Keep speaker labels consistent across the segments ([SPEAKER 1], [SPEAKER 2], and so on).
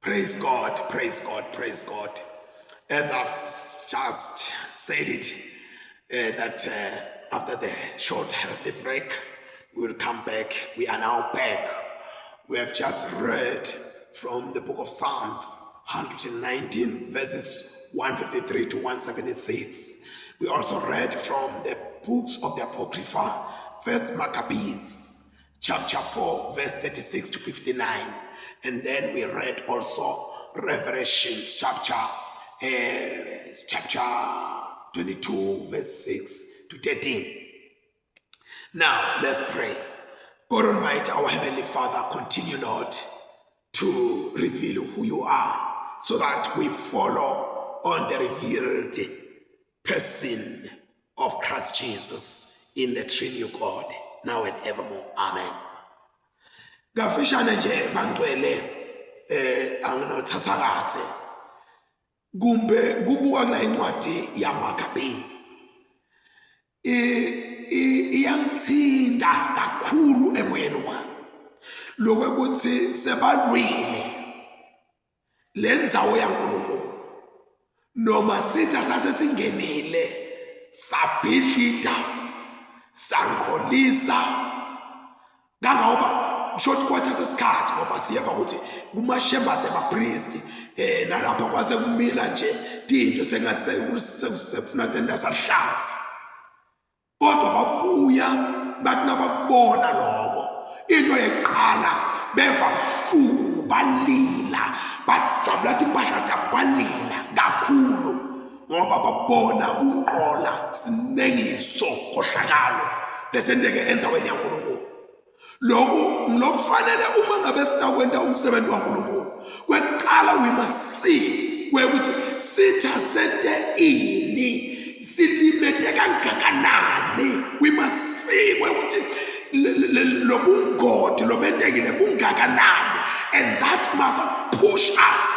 [SPEAKER 1] Praise God, praise God, praise God. As I've just said it, that after the short healthy break, we will come back. We are now back. We have just read from the book of Psalms 119, verses 153 to 176. We also read from the books of the Apocrypha, First Maccabees, chapter 4, verse 36 to 59. And then we read also Revelation chapter, chapter 22, verse 6 to 13. Now, let's pray. God Almighty, our Heavenly Father, continue, Lord, to reveal who you are so that we follow on the revealed person of Christ Jesus in the Trinity God, now and evermore. Amen. Kafishane nje bangcwele eh anginothatha kahle kumbe kubuka kula incwadi yaMaccabees iyangithinta kakhulu emoyeni wami lokuthi sebalwile lendzawo yaNkulunkulu noma sitha sase singenile sabhidlita sangcolisa kangangoba kusho ukuthi kwathatha isikhathi ngoba siyeva ukuthi kumashemba sebapristi eh nalapho kwase kumila nje tinto sengathi sekufuna tenda sahlathi kodwa babuya bathi nabakubona lokho into yeqala beva buhlungu balila badzabula timpahla tabo balila kakhulu ngoba babona kungqola sinengiso khohlakalo lesenteke endzaweni yaNkulunkulu. Lokhu ngilokufanele uma ngabe sitakwenta umsebenzi waNkulunkulu. Kwekuqala we must see kwekuthi sitha sente ini silimete kangakanani. We must see kwekuthi lobungodi lobentekile bungakanani and that must push us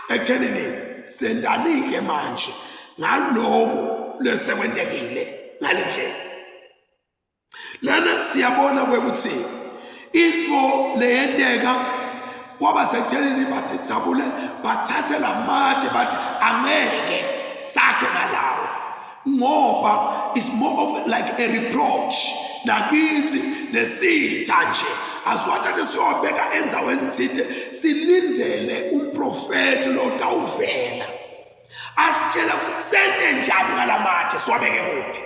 [SPEAKER 1] ekuthenini sendani-ke manje ngaloku lesekwentekile ngale ndlela. Lana siyabona kwekuthi into leyenteka kwaba sekuthenini bathijabule bathathe lamatshe bathi angeke sakhe ngalawo ngoba is more of like a reproach nakithi lesitha nje asiwathathe siyowabeka endaweni thide silindele umprofethi lo tawuvela asitshela ukuthi sente njani ngalamatshe siwabeke kuphi.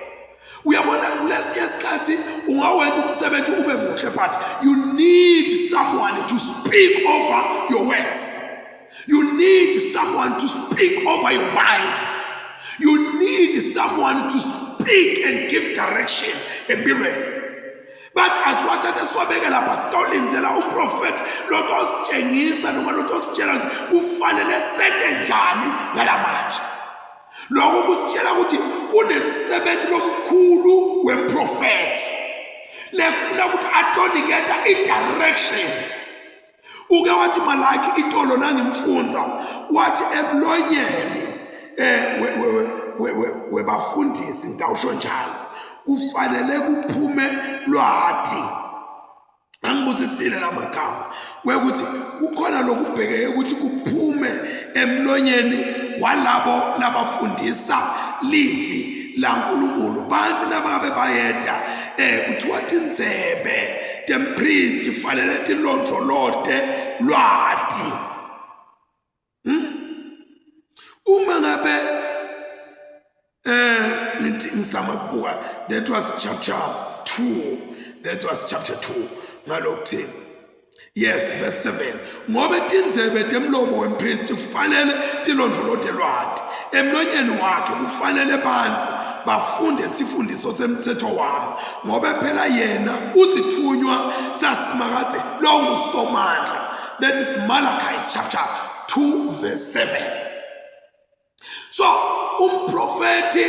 [SPEAKER 1] Uyabona kulesinye isikhathi ungawenza umsebenzi ube muhle but you need someone to speak over your words. You need someone to speak over your mind. You need someone to speak and give direction empilweni. Bathi asiwathathe siwabeke lapha sitawulindzela umprofethi lotositshengisa noma lotositshela ukuthi kufanele sente njani ngalamanje. Lokho kusitshela ukuthi kunemsebenzi lomkhulu wemprofethi lefuna ukuthi atoniketa i-direction. Uke wathi Malaki itolo nangimfunza wathi emlonyeni eh webafundisi ngitawusho njalo kufanele kuphume lwati angibusisile lamagama kwekuthi kukhona lokubhekeke ukuthi kuphume emlonyeni walabo labafundisa livi laNkulunkulu bantu lababe bayeda eh kuthiwa tindzebe tempristi fanele tilondvolote lwati. Uma ngabe eh ngithi ngizama ukubuka that was chapter 2 that was chapter 2 ngalokuthi yes verse 7 ngoba tindzebe temlomo wempristi kufanele tilondvolote lwati emlonyeni wakhe kufanele bantu bafunde sifundiso semthetho wami ngoba phela yena usithunywa sasimakadze longusomandla. That is Malachi chapter 2 verse 7. So umprofeti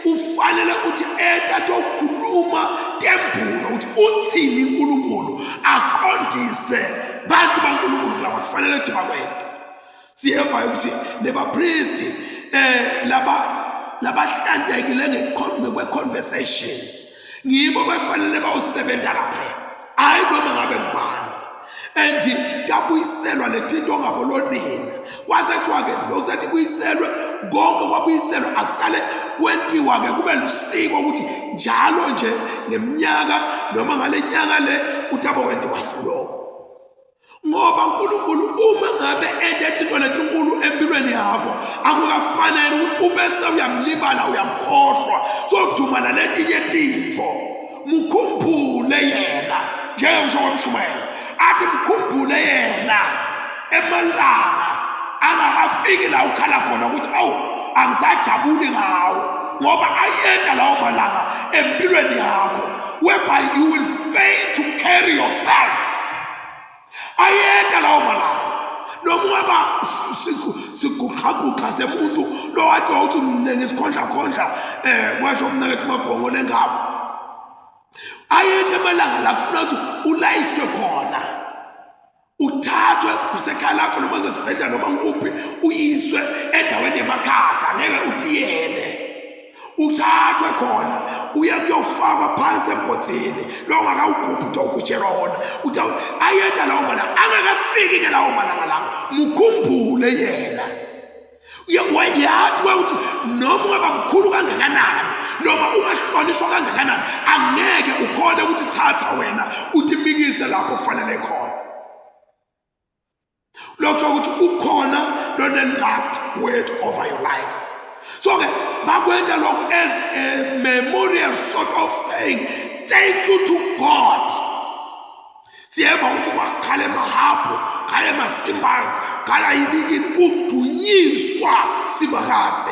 [SPEAKER 1] ufanele ukuthi eta tokhuluma tembulo ukuthi uthini uNkulunkulu aqondise bantu baNkulunkulu kulaba kufanele ukuthi bakwente. Siyeva ukuthi nebapristi eh laba labahlantekile ngekwe-conversation ngibo bafanele bawusebenza lapha hayi noma ngabe ngubani. And tabuyiselwa letinto ngabolonina. Kwase kuthiwa-ke lokhu sethi buyiselwe konke, kwabuyiselwa, akusale kwentiwa-ke kube lusiko ukuthi njalo nje ngeminyaka noma ngale nyanga le kutabo kwentiwa lokho. Ngoba uNkulunkulu uma ngabe ente into letinkulu empilweni yakho, akukafanele ukuthi ubese uyamlibala, uyamkhohlwa, soduma naletinye tintfo. Mkhumbule yena, njengokusho kwamshumayela athi mkhumbule yena emalanga angakafiki la ukhala khona ukuthi awu, angisajabuli ngawo, ngoba ayeta lawo malanga empilweni yakho whereby you will fail to carry yourself. Ayeta lawo malanga noma ungaba siguqaguqa semuntu lowade wawuthi mne ngisikhondlakhondla, kwasho umnakethu Magongo lengabo. Ayeta amalanga la kufuna ukuthi ulayishwe khona, uthathwe kusekhaya lakho noma kusesibhedlela noma ngikuphi, uyiswe endaweni yemakhaya, ngeke utiyele, uthathwe khona uye kuyofakwa phansi emgodini lo ungakawugubhi, utawugutshelwa wona. Ayeta lawo malanga, angakafiki-ke lawo malanga lawo, mukhumbule yena. Wayathi ukuthi noma ungaba mkhulu kangakanani noma ungahlonishwa kangakanani, angeke ukhone ukuthi thatha wena utimikise lapho kufanele khona. Lokho ukuthi ukhona lone last word over your life. So-ke bakwenta lokhu as a memorial sort of saying thank you to God. Siyeva ukuthi kwakhala emahabhu, khala ema-cymbals, khala yini yini, kudunyiswa Simakadze.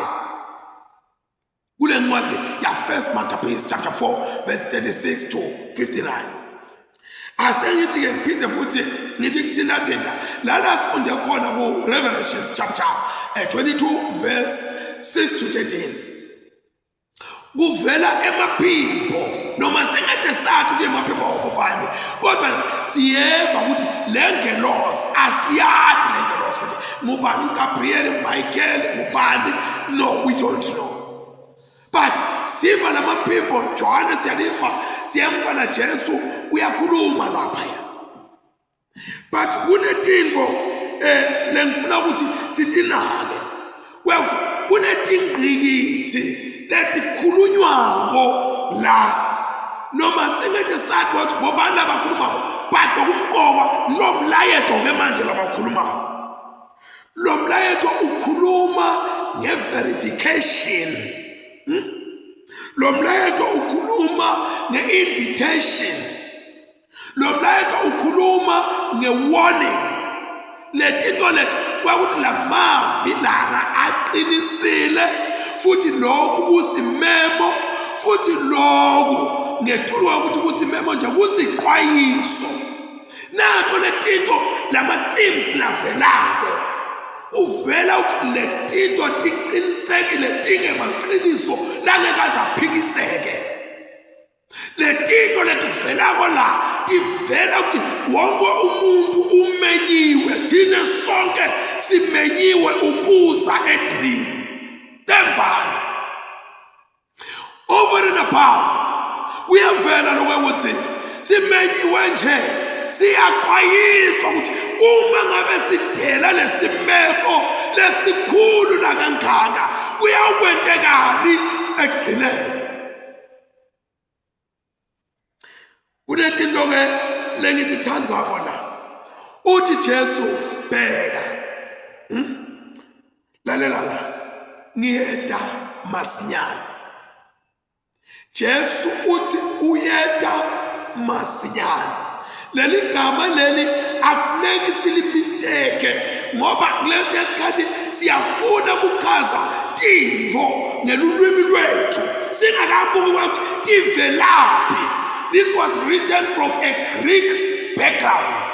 [SPEAKER 1] Kule ncwadi ya First Maccabees chapter 4 verse 36 to 59. Asengithi-ke ngiphinde futhi ngithi kuthintathinta lala sifunde khona ku-Revelations chapter 22 verse 6 to 13. Kuvela emaphimbo, noma sengathi sathi ukuthi emaphimbo awobobani, kodwa siyeva ukuthi le ngelosi asiyati, le ngelosi ukuthi ngubani, uGabriel, Michael, ngubani, no, we don't know, but siva lamaphimbo. Johane siyaliva, siyemva na Jesu uyakhuluma lapha. But kunetinto lengifuna ukuthi sitinake, kuyakuthi kunetingqikithi letikhulunywako la, noma singethe sathi ukuthi bobani labakhulumako, but lokumqoka lo mlayeto ke manje labakhulumako. Lo mlayeto ukhuluma nge-verification, Lo mlayeto ukhuluma nge-invitation. Lo mlayeto ukhuluma nge-warning. Letinto leti kwakuthi lamavi langa aqinisile, futhi lokhu kusimemo, futhi lokhu ngetulu ukuthi kusimemo nje, kusiqwayiso. Nato letinto, lama-themes lavelako, kuvela ukuthi letinto tiqinisekile, tingemaqiniso langeke aze aphikiseke. Letinto letikuvelako la tivela ukuthi wonke umuntu umenyiwe, thina sonke simenyiwe ukuza edilini lemvana. Over and above, kuyavela lokuthi simenyiwe nje, siyaxwayiswa ukuthi uma ngabe sidela lesimemo lesikhulu nakangaka, kuyawukwentekani ekugcineni. Kunetinto-ke lengitithandzako la. Uthi Jesu, bheka, Lalela la, ngiyeda masinyane. Jesu uthi uyeda masinyane. Leli gama leli akufuneki silimistake, ngoba kulesi sikhathi siyafuna ukuchaza tintfo ngelulwimi lwethu singakabuki ukuthi tivelaphi. This was written from a Greek background.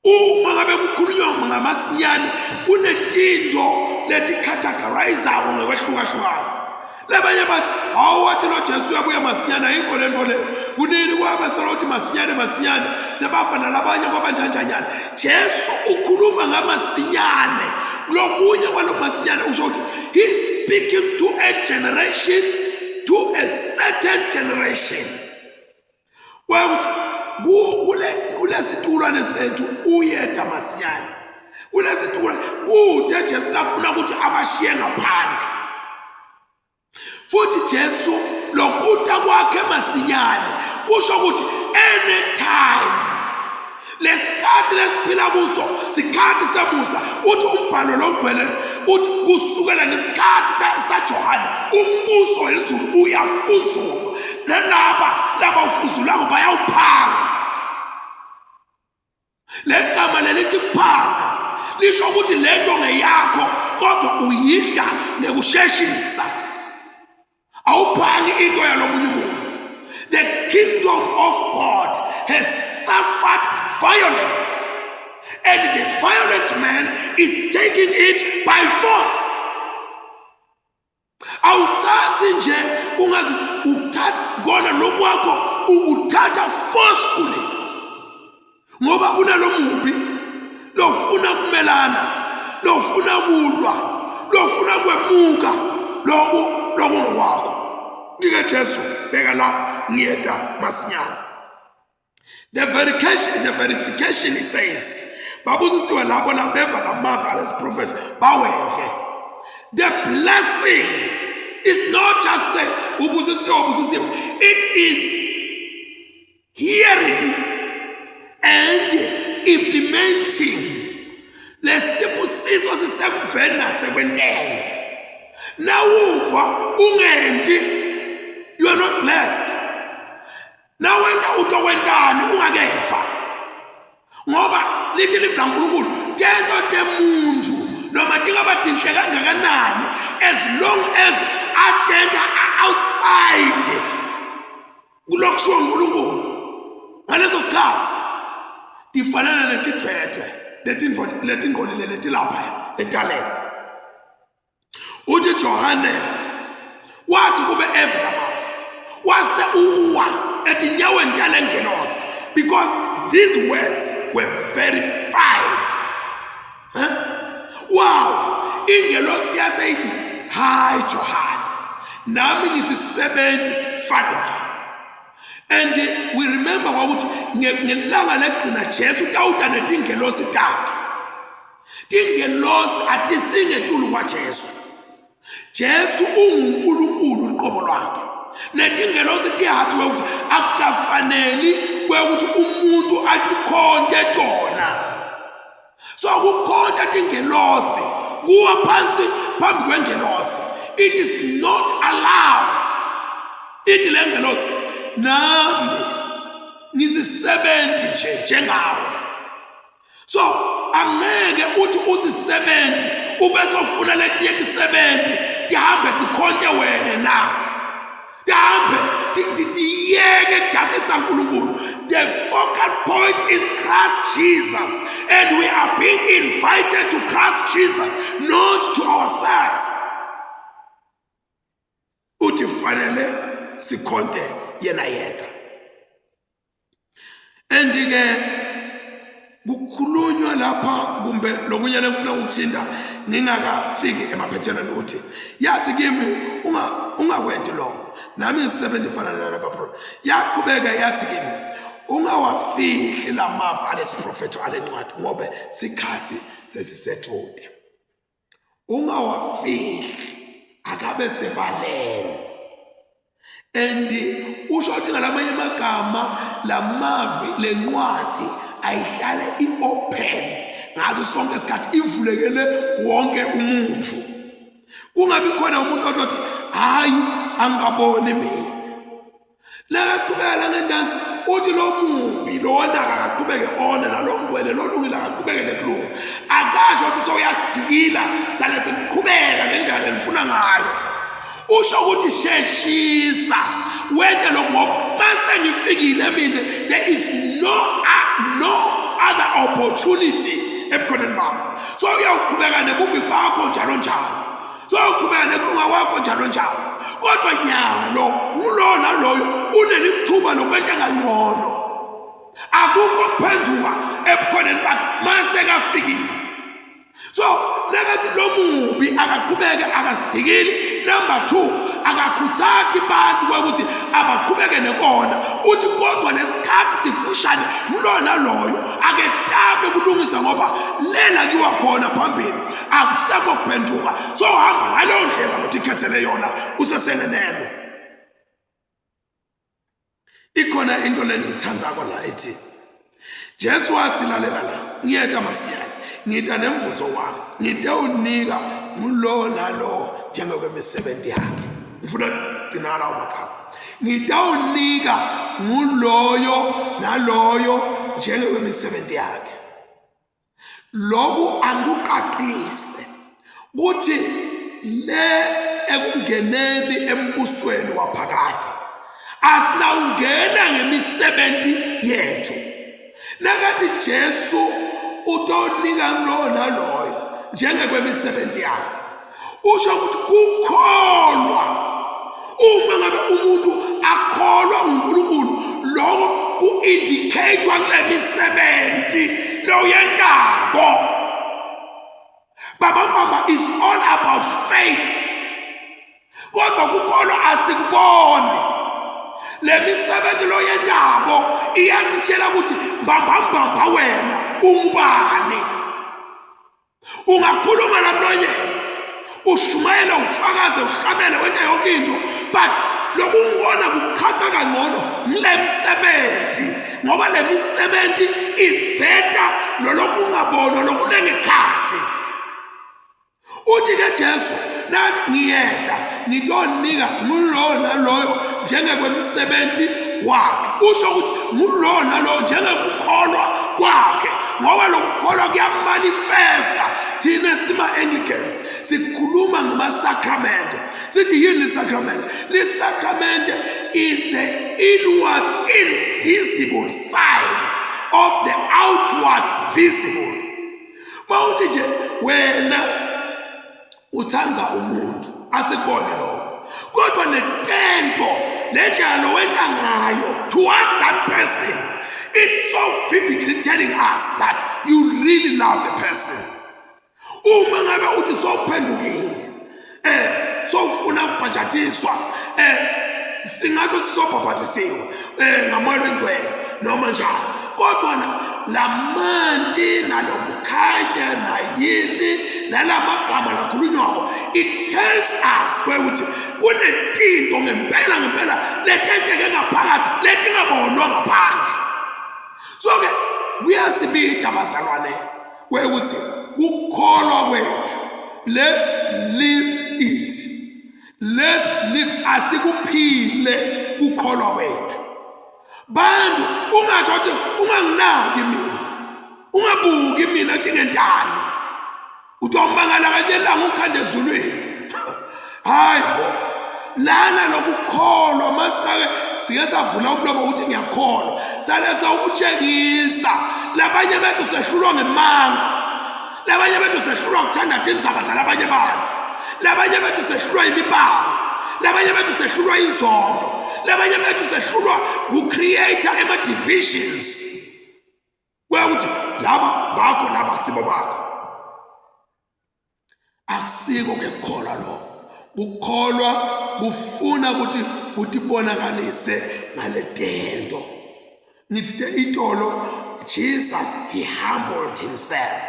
[SPEAKER 1] Uma ngabe kukhulunywa ngamasinyane, kunetinto leticategorizako ngokwehlukahlukana. Labanye bathi, hawu, wathi lo Jesu uyabuya masinyane, ayikho le nto leyo. Kunini kwaba selokuthi masinyane masinyane, sebafa nalabanye kwabanjanjanyana. Jesu ukhuluma ngamasinyane. Kulokunye kwalo masinyane usho ukuthi he is speaking to a generation, to a certain generation. Kwakuthi Kulesitukulwane sethu uyeda masinyane. Kulesitukulwane kude Jesu lafuna ukuthi abashiye ngaphandle. Futhi Jesu lokuta kwakhe masinyane kusho ukuthi anytime lesikhathi lesiphila kuso sikhathi semusa. Uthi umbhalo longcwele uthi kusukela ngesikhathi saJohane umbuso wezulu uyafuzulwa, nalaba labawufuzulako bayawuphanga. Legama lelithi kuphanga lisho ukuthi lento ngeyakho kodwa uyidla ngekusheshisa, awuphangi into yalomunye umuntu. The kingdom of God has suffered violence, and the violent man is taking it by force. Awuthathi nje ungazi, uthatha kona lokwakho, ukuthatha forcefully, ngoba kunalomubi lofuna kumelana, lofuna kulwa, lofuna kwemuka loku lokungokwakho. Ndike Jesu beka la, ngiyeda masinyane. The verification it says, babusisiwe labo labeva lamavi alesiprofethi bawente. The blessing is not just say ubusisiwe, ubusisiwe. It is hearing and implementing. Lesibusiso sisekuveni nasekwenteni. Nawuva ungenti, you are not blessed. Nawenta utokwentani ungakeva? Ngoba lithi livi laNkulunkulu, tento temuntu noma tingaba tinhle kangakanani, as long as atenta outside kulokushiwo uNkulunkulu ngaleso sikhathi, tifanele netidvwedvwe letingcolile letilapha etaleni. Uthi Johane wathi kube eve lamavi wase uwa etinyaweni talengelosi, because these words were verified. Huh? Wow, ingelosi yase ithi, "Hayi Johane, nami ngisisebenzi fana nawe." And we remember kwakuthi ngelanga legcina Jesu tawuta netingelosi takhe. Tingelosi atisingetulu kwaJesu. Jesu unguNkulunkulu uqobo lwakhe. Netingelosi tiyathiwe ukuthi akukafaneli kwekuthi umuntu atikhonte tona. So ukukhonta tingelosi, kuwa phansi phambi kwengelosi, it is not allowed. Ithi le ngelosi, "Nami ngisisebenzi nje njengawe." So angeke uthi usisebenzi ube sofuna letinye tisebenzi tihambe tikhonte wena, tihambe tiyeke kujabulisa uNkulunkulu. The focal point is Christ Jesus, and we are being invited to Christ Jesus, not to ourselves. Uthi fanele sikhonte yena yedwa. And ke kukhulunywa lapha kumbe lokunye lengifuna ukuthinta ngingakafiki emaphethelweni, ukuthi yathi kimi, Ungakwenti lokho, nami ngisebenza ifana nalaba bro." Yaqhubeka yathi kimi, "Ungawafihli lamava alesiprofetho alencwadi, ngoba sikhathi sesisethude." Ungawafihli, akabe sebaleni. And usho ukuthi ngalamanye amagama, lamavi lencwadi ayihlale i-open ngaso sonke isikhathi, ivulekele wonke umuntu, kungabi khona umuntu othi, "Hayi, angikaboni mina." Nakaqhubeka ngendansi uthi lo mubi lona akaqhubeke ona, nalo ngcwele lolungile akaqhubeke nekulunga. Akasho ukuthi soyasidikila sale seniqhubeka ngendlela lenifuna ngayo. Usho ukuthi sheshisa wente lokhu, ngoba mase ngifikile mina, there is no other opportunity ebukhoneni bami. So uyawuqhubeka nebubi bakho njalo njalo, so uqhubeka nekulunga kwakho njalo njalo, kodwa nyalo ngulowo naloyo unelithuba lokwenta kangcono. Akukho kuphenduka ebukhoneni bakhe mase kafikile. So nakathi lo mubi akaqhubeke, akasidikili. Number 2, akakhuthati bantu kwekuthi abaqhubeke nekona, uthi kodwa lesikhathi sifushane, ngulona loyo aketame kulungisa ngoba lela kiwa khona phambili akusekho kuphenduka, sohamba ngaleyo ndlela ukuthi ikhethele yona usesengenelo. Ikhona into lengiyithandzako la ethi Jesu wathi lalela la, ngiyeta masiyane, ngita nemvuzo wami, ngitewunika ngulowo nalowo njengokwemisebenzi yakhe. Ngifuna gcina lawo magama. Ngitawunika nguloyo naloyo njengokwemisebenzi yakhe. Lokhu angikuqaqise kuthi le ekungeneni embusweni waphakade asinawungena ngemisebenzi yethu. Nakathi Jesu utonika lowo naloyo njengekwemisebenzi yakhe, usho ukuthi kukholwa uma ngabe umuntu akholwa nguNkulunkulu, lokho ku-indicate-wa kule misebenzi loyentako. Baba mama is all about faith, kodwa kukholwa asikuboni. Le misebenzi loyentako iyasitshela ukuthi mbambambamba wena ungubani. Ungakhuluma lamlonyeni, ushumayele, ufakaze, uhlabele, wente yonke into, but lokungibona kuqhaqa kangcono ngile misebenzi, ngoba le misebenzi iveta lolokungabonwa lokunengekhathi. Uthi ke Jesu, nathi ngiyeda ngitonika ngulowo naloyo njengekwemisebenzi wakhe. Usho ukuthi ngulowo nalowo njengekukholwa kwakhe, ngoba lokukholwa kuyamanifesta. Thina sima-Anglicans sikhuluma ngama-sacrament. Sithi yini li-sacrament? Li-sacrament is the inward invisible sign of the outward visible. Mawuthi nje wena uthanda umuntu, asikubone lokho, kodwa netento lendlela lowenta ngayo towards that person, it's so vividly telling us that you really love the person. Uma ngabe uthi sowuphendukile, sowufuna ukubhajatiswa, singasho ukuthi sobhabhatisiwe ngamoya oyingcwele noma njani, kodwa na lamanti nalokukhanya nayini nalamagama lakhulunywako, it tells us kwekuthi kunetinto ngempela ngempela letenteke ngaphakathi letingabonwa ngaphandle. So ke kuyasibida bazalwane kwekuthi kukholwa kwethu, let's live it, let's live, asikuphile kukholwa kwethu. Bantu ungasho ukuthi unganginaki mina, ungabuki mina ukuthi ngentani, utomangala kanye langa ukhanda ezulwini. Hayi bo, lana lokukholwa masike sike savula umlomo ukuthi ngiyakholwa, saletha ukutshengisa. Labanye bethu sehlulwa ngemanga, labanye bethu sehlulwa ukuthanda tindzaba talabanye bantu, labanye bethu sehlulwa imibango, labanye bethu sehlulwa inzondo, labanye bethu sehlulwa ku-create ema-divisions kuyakuthi laba bakho laba akusibo bakho. Akusiko ke kukholwa lokho. Kukholwa kufuna ukuthi utibonakalise ngale tento. Ngithi te itolo Jesus, he humbled himself.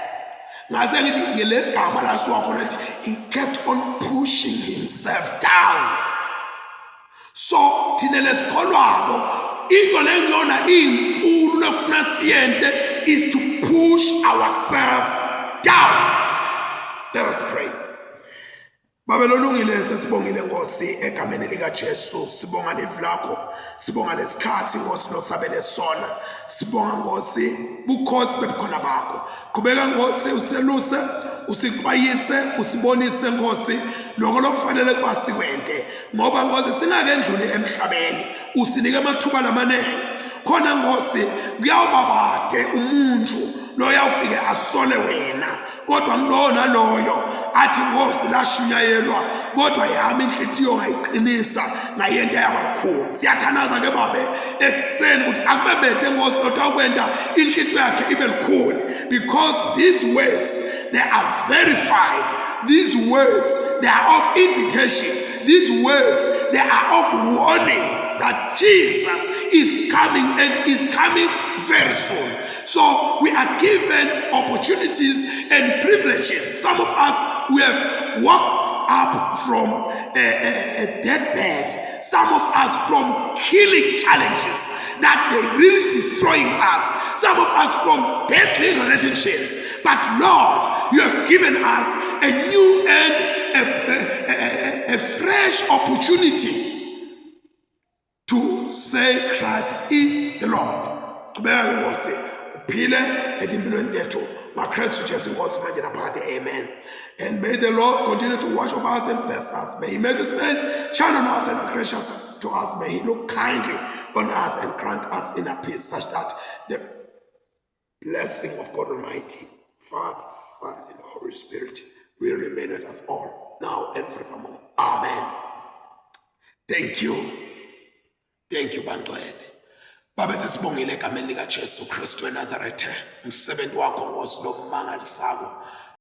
[SPEAKER 1] Ngase ngithi ngile gama lisuka khona lithi he kept on pushing himself down. So thina lesikholwako into lengiyona iyinkulu lekufuna siyente is to push ourselves down. Let us pray. Baba lolungile, sesibongile Nkosi egameni lika Jesu, sibonga livi lakho, sibonga lesikhathi Nkosi losabele sona, sibonga Nkosi bukhosi bebukhona bakho. Qhubeka Nkosi useluse, usixwayise, usibonise Nkosi lokho lokufanele kuba sikwente, ngoba Nkosi singakendluli emhlabeni usinike amathuba lamaningi khona Nkosi. Kuyawuba bade umuntu loyawufike asole wena, kodwa ngulowo naloyo athi Nkosi lashunyayelwa, kodwa yami inhlitiyo ngayiqinisa ngayenta yaba lukhulu. Siyathandaza ke babe ekuseni ukuthi akube bede Nkosi lotawukwenta inhlitiyo yakhe ibe lukhulu, because these words, they are verified, these words, they are of invitation. These words, they are of warning that Jesus is coming and is coming very soon. So we are given opportunities and privileges. Some of us, we have walked up from a, a, a deathbed. Some of us from killing challenges that they really destroying us. Some of us from deadly relationships. But Lord, you have given us a new and a, a, a, a fresh opportunity to say Christ is the Lord. Qhubeka ke Nkosi uphile etimpilweni tethu ngaKristu Jesu inkosi manje naphakade amen. And may the Lord continue to watch over us and bless us. May he make his face shine on us and be gracious to us. May he look kindly on us and grant us inner peace such that the blessing of God Almighty, Father, Son, and Holy Spirit will remain with us all now and forevermore. Amen. Thank you. Thank you bangcwele. Babe sesibongile egameni likaJesu Kristu eNazaretha. Umsebenzi wakho Nkosi lomangalisako.